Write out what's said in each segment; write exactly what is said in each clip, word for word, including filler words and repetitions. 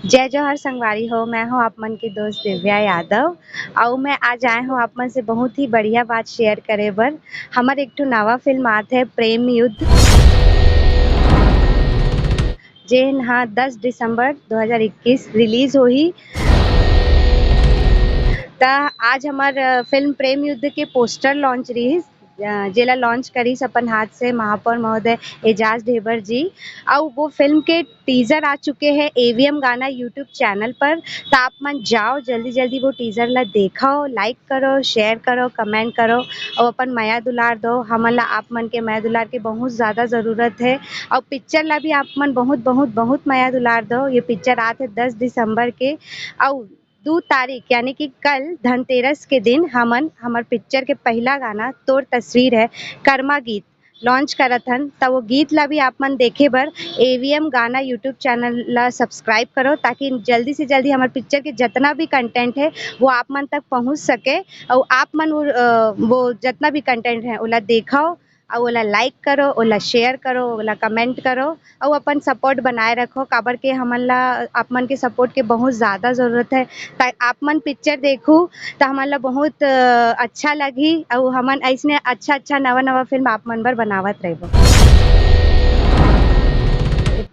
जय जोहार संगवारी हो, मैं हूँ आप मन के दोस्त दिव्या यादव। अउ मैं आज आए हूँ आप मन से बहुत ही बढ़िया बात शेयर करे बर। हमर एक ठो नवा फिल्म आत है प्रेम युद्ध, जेन हा दस दिसंबर दो हज़ार इक्कीस रिलीज होही। त आज हमर फिल्म प्रेम युद्ध के पोस्टर लॉन्च रहिस, जेला लॉन्च करिस अपन हाथ से महापौर महोदय एजाज ढेबर जी। अउ वो फिल्म के टीजर आ चुके हैं एवीएम गाना यूट्यूब चैनल पर। त आप मन जाओ, जल्दी जल्दी वो टीजर ला देखो, लाइक करो, शेयर करो, कमेंट करो, अउ अपन मया दुलार दो। हमन ला आप मन के मया दुलार के बहुत ज्यादा जरूरत है। अउ पिक्चर ला भी आप मन बहुत बहुत बहुत मया दुलार दो। ये पिक्चर आत है दस दिसंबर के, अउ दू तारीख यानी कि कल धनतेरस के दिन हमन हमर पिक्चर के पहला गाना तोर तस्वीर है कर्मा गीत लॉन्च करत हन। त वो गीत ला भी आप मन देखे बर एवीएम गाना यूट्यूब चैनल ला सब्सक्राइब करो, ताकि जल्दी से जल्दी हमर पिक्चर के जितना भी कंटेंट है वो आप मन तक पहुंच सके। अउ आप मन वो, अ, वो जितना भी कंटेंट है ओला देखो, अउ ओला लाइक करो, ओला शेयर करो, ओला कमेंट करो, अउ अपन सपोर्ट बनाए रखो, काबर के हमन ला आप मन के सपोर्ट के बहुत ज्यादा जरूरत है। त आप मन पिक्चर देखू त हमन ला बहुत, अ, अच्छा लगही, अउ हमन ऐसने अच्छा अच्छा नवा नवा फिल्म आप मन बर बनावत रहबो।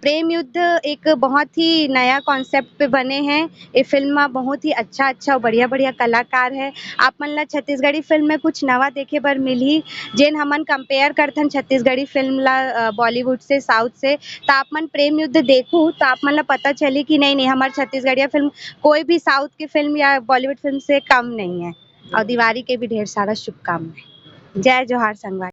प्रेम युद्ध एक बहुत ही नया कॉन्सेप्ट पे बने हैं। ये फिल्म में बहुत ही अच्छा अच्छा अउ बढ़िया बढ़िया कलाकार है। आप मन ला छत्तीसगढ़ी फिल्म में कुछ नवा देखे बर मिलही, जेन हमन कंपेयर करथन छत्तीसगढ़ी फिल्म ला, अ, बॉलीवुड से, साउथ से। त आप मन प्रेम युद्ध देखू त आप मन ला पता चली कि नहीं नहीं, हमार छत्तीसगढ़िया फिल्म कोई भी साउथ की फिल्म या बॉलीवुड फिल्म से कम नहीं है। और दिवाली के भी ढेर सारा शुभकामनाएं। जय जोहार संगवारी।